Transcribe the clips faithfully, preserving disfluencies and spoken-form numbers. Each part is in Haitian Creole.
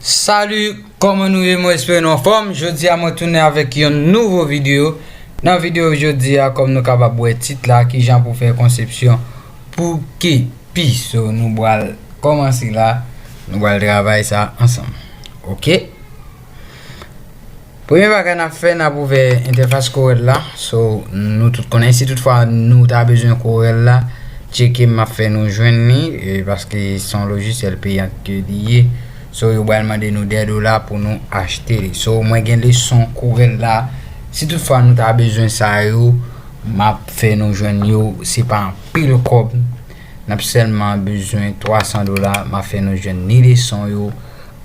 Salut, kòman nou ye? Mwen espere nou anfòm. Jodi a mwen tounen avèk yon nouvo videyo. Nan videyo jodi a, kòm nou kapab wè tit la, kijan pou fè konsepsyon pou kepi. So, nou pral kòmanse la, nou pral travay sa ansanm. Ok? Premye bagay n ap fè, n ap ouvè entèfas Corel la. So, nou tout konnen, si toutfwa nou ta bezwen Corel la, tcheke m ap fè nou jwenn li, e, paske se yon lojisyèl peyant ke li ye. So, yo pral mande nou de dola pou nou achte li. So, mwen gen leson Corel la. Si toutfwa nou ta bezwen sa yo, m ap fè nou jwenn yo. Se pa anpil kòb. N ap sèlman bezwen twa san dola. M ap fè nou jwenn ni leson yo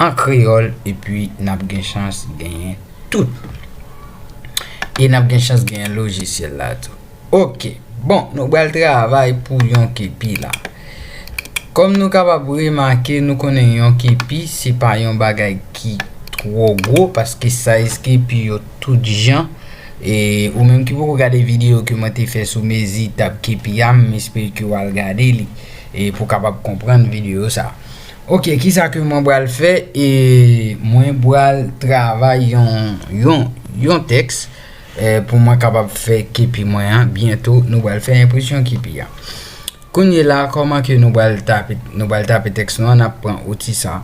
an kreyòl, epi n ap gen chans genyen tout. E n ap gen chans genyen lojisyèl la tou. Ok, bon, nou pral travay pou yon kepi la. Kòm nou kapab remake, nou konnen yon kepi, se pa yon bagay ki twò gwo, paske size kepi yo tout jan. E ou menm ki poko gade videyo ke mwen te fè sou mezi tab kepi a, m espere ke w al gade li, e pou w kapab konprann videyo sa. Ok, kisa ke mwen pral fè? E mwen pral travay yon, yon, yon tèks, e, pou mwen kapab fè kepi mwen an. Byento, nou pral fè enpresyon kepi a. Kounye la, kòman ke nou pral tape, nou pral tape tèks nou an, n ap pran outi sa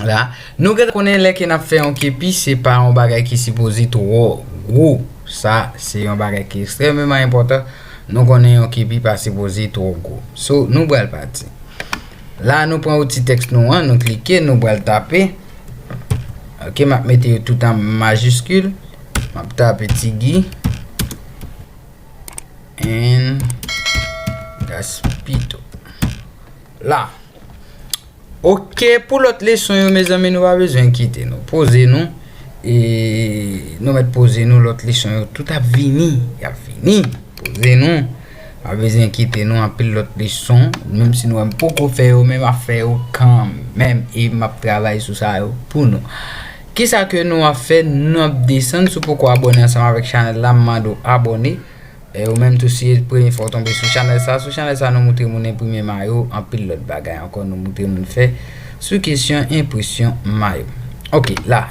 la. Nou gentan konnen lè ke n ap fè yon kepi, se pa yon bagay ki sipoze twò gwo. Sa, se yon bagay ki ekstrèmeman enpòtan. Nou konnen yon kepi pa sipoze twò gwo. So, nou pral pati. La, nou pran outi tèks nou an, nou klike, nou pral tape. Ok, m ap mete yo tout an majiskil. M ap tape Tigi and Gaspito. La. Ok, pou lòt leson yo, mezanmi, nou pa bezwen enkyete nou. Poze nou. E nou mèt poze nou, lòt leson yo, tout ap vini. Y ap vini. Poze nou. Pa bezwen enkyete nou, anpil lòt leson. Menm si nou wè m poko fè yo, men m ap fè yo kanmenm. E m ap travay sou sa yo pou nou. Kisa ke nou ap fè? Nou ap desann. Si w poko abòne ansanm avèk chanèl la, m mande w abòne. E ou menm tou, si se premye fwa w tonbe sou chanèl sa, sou chanèl sa, nou moutre moun enprime mayo, anpil lòt bagay ankò nou moutre moun fè sou kesyon enpresyon mayo. Ok, la.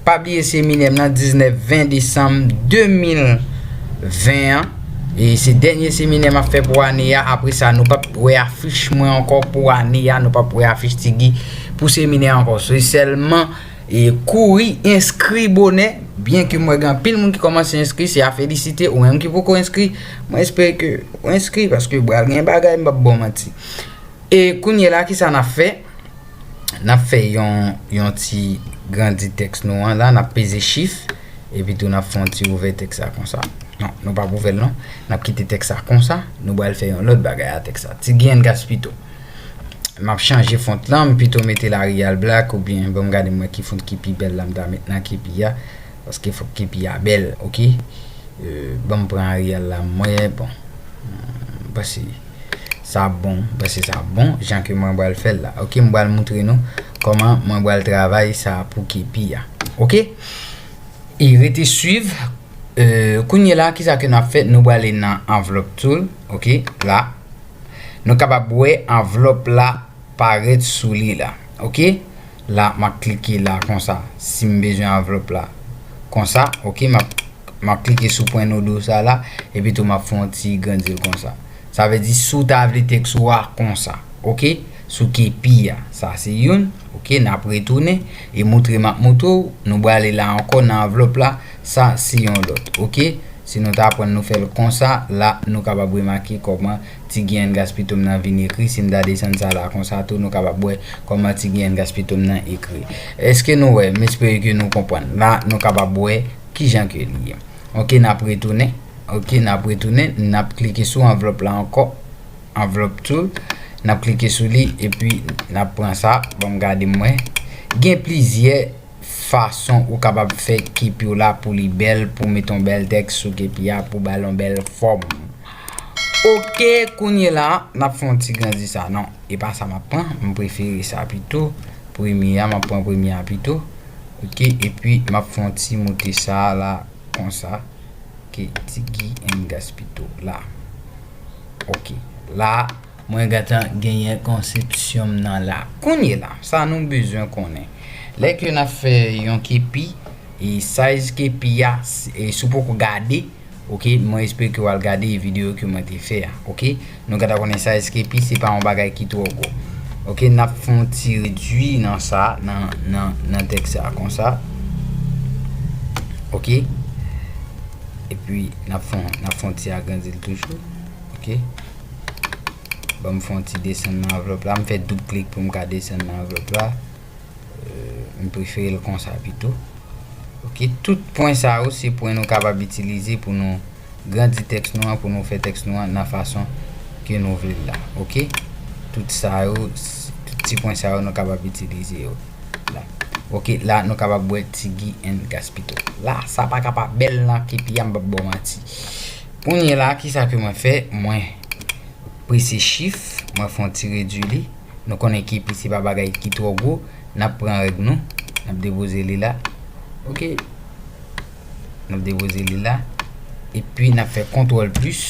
Pa bliye seminè m nan diznèf ven desanm de mil ven an. E se dènye seminè m ap fè pou ane a. Apre sa, nou p ap wè afich mwen ankò pou ane a. Nou p ap wè afich Tigi pou seminè ankò. Se sèlman e kouri enskri bonè, byen ke m wè gen anpil moun ki kòmanse enskri, se a felisite. Ou menm ki poko enskri, mwen espere ke ou enskri, paske pral gen bagay, m p ap ba w manti. E kounye la, kisa n ap fè? N ap fè yon, yon ti grandi tèks nou an la, n ap peze chif, epi tou n ap fè yon ti ouvè tèks la konsa. Non, nou p ap ouvè l non. N ap kite tèks la konsa, nou pral fè yon lòt bagay a tèks la. Tigi and Gaspito. M ap chanje font lan, m pito mete l Arial Black oubyen ban m gade m wè ki font ki pi bèl la m ta met nan kepi a. Paske fòk kepi a bèl, ok? E, ban m pran Arial la m wè, bon. M panse sa bon, m panse sa bon, jan ke mwen pral fè l la. Ok, m pral moutre nou kòman mwen pral travay sa pou kepi a. Ok? E rete swiv. E, kounye la, kisa ke n ap fè? Nou prale nan Envelope Tool, ok? La. Nou kapab wè anvlòp la parèt sou li la. Ok? La, m ap klike la konsa. Si m bezwen anvlòp la konsa, ok, m ap, m ap klike sou pwen nodo sa la, epi tou m ap fè yon ti grandi l konsa. Sa vle di si w ta vle tèks ou a konsa, ok? Sou kepi a, sa se youn, ok, n ap retounen, e moutre m ap moutre w, nou prale la ankò nan anvlòp la, sa se yon lòt, ok? Si nou ta aprann nou fè l konsa, la, nou kapab remake kòman Tigi and Gaspito m nan vin ekri. Si m ta desann sa la konsa tou, nou kapab wè kòman Tigi and Gaspito m nan ekri. Èske nou wè? M espere ke nou konprann. La, nou kapab wè kijan ke li ye. Ok, n ap retounen. Ok, n ap retounen. N ap klike sou anvlòp la ankò. Envelope Tool. N ap klike sou li, epi n ap pran sa. Ban m gade m wè. Gen plizyè fason ou kapab fè kepi w la pou li bèl, pou mete yon bèl tèks sou kepi a, pou ba l yon bèl fòm. Ok, kounye la, n ap fè yon ti grandi sa. Non, e pa sa m ap pran, m prefere sa pito. Premye a, m ap pran premye a pito. Ok, epi m ap fè yon ti moute sa la, konsa. Ok, Tigi and Gaspito la. Ok, la, Mwen gentan genyen konsepsyon m nan la. Kounye la, sa nou bezwen konnen. Lè ke n ap fè yon kepi, e size kepi a, s- e si w poko gade, ok, mwen espere ke w al gade videyo ke mwen te fè a, ok. Nou gentan konnen size kepi, se pa yon bagay ki twò gwo. Ok, n ap fè yon ti redwi nan sa, nan, nan, nan tèks sa konsa. Ok. Epi, n ap fè, n ap fè yon ti agrandi l toujou. Ok. Ban m fè yon ti desann nan anvlòp la. M fè doub klik pou m ka desann nan anvlòp la. Euh, m prefere l konsa pito. Ok, tout pwen sa yo, se pwen nou kapab itilize pou nou grandi tèks nou an, pou nou fè tèks nou an nan fason ke nou vle l la. Ok, tout sa yo, s- tout ti pwen sa yo, nou kapab itilize yo la. Ok, la, nou kapab wè Tiggy and Gaspito. La, sa pa kapab bèl nan kepi a, m p ap ba w manti. Kounye la, kisa ke mwen fè? Mwen prese shift, mwen fè yon ti redwi li. Nou konnen kepi se pa bagay ki twò gwo. N ap pran règ nou, n ap depoze li la. Ok. N ap depoze li la. Epi n ap fè kontwòl plis.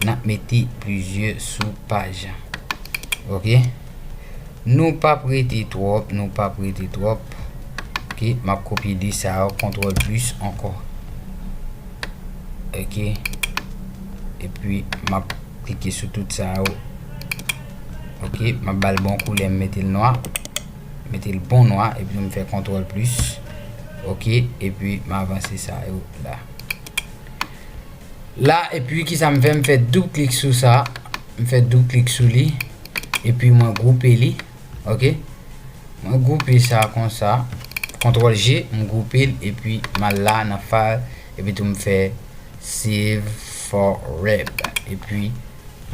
N ap mete plizyè sou paj. Ok. Nou p ap rete twòp, nou p ap rete twòp. Ok, m ap kopye de sa yo, kontwòl plis ankò. Ok. Epi m ap klike sou tout sa yo. Ok, m ap ba l bon koulè, m mete l nwa. Mete l bon nwa, epi m fè kontwòl plis. Ok, epi m avanse sa yo la. La, epi kisa m fè? M fè doub klik sou sa. M fè doub klik sou li. Epi mwen gwoupe li. Ok. Mwen gwoupe sa konsa. Kontwòl G, m gwoupe l. Epi m al la nan file. Epi tou m fè save for web. Epi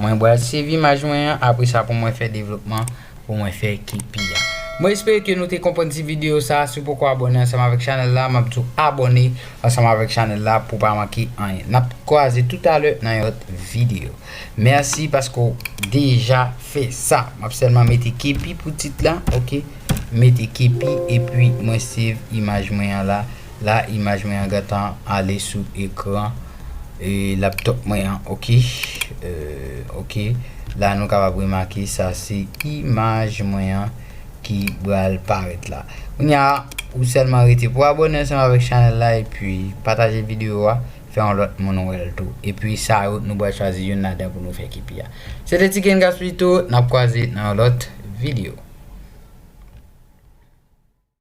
mwen pral save imaj mwen an. Apre sa, pou mwen fè devlopman, pou mwen fè kepi a. Mwen espere ke nou te konprann ti videyo sa. Si w poko abòne ansanm avèk chanèl la, m ap di w abòne ansanm avèk chanèl la pou w pa manke anyen. N ap kwaze toutalè nan yon lòt videyo. Mèsi paske w deja fè sa. M ap sèlman mete kepi pou tit la, ok? Mete kepi, epi mwen save imaj mwen an la. La, imaj mwen an gentan ale sou ekran, e, laptop mwen an, ok? Euh, ok. La, nou kapab remake sa se imaj mwen an ki pral parèt la. Kounye a, ou sèlman rete pou abòne ansanm avèk chanèl la, epi pataje videyo a, fè yon lòt moun wè l tou. Epi sa yo, nou pral chwazi youn ladan pou nou fè kepi a. Se te Tiken Gaspito, n ap kwaze nan yon lòt videyo.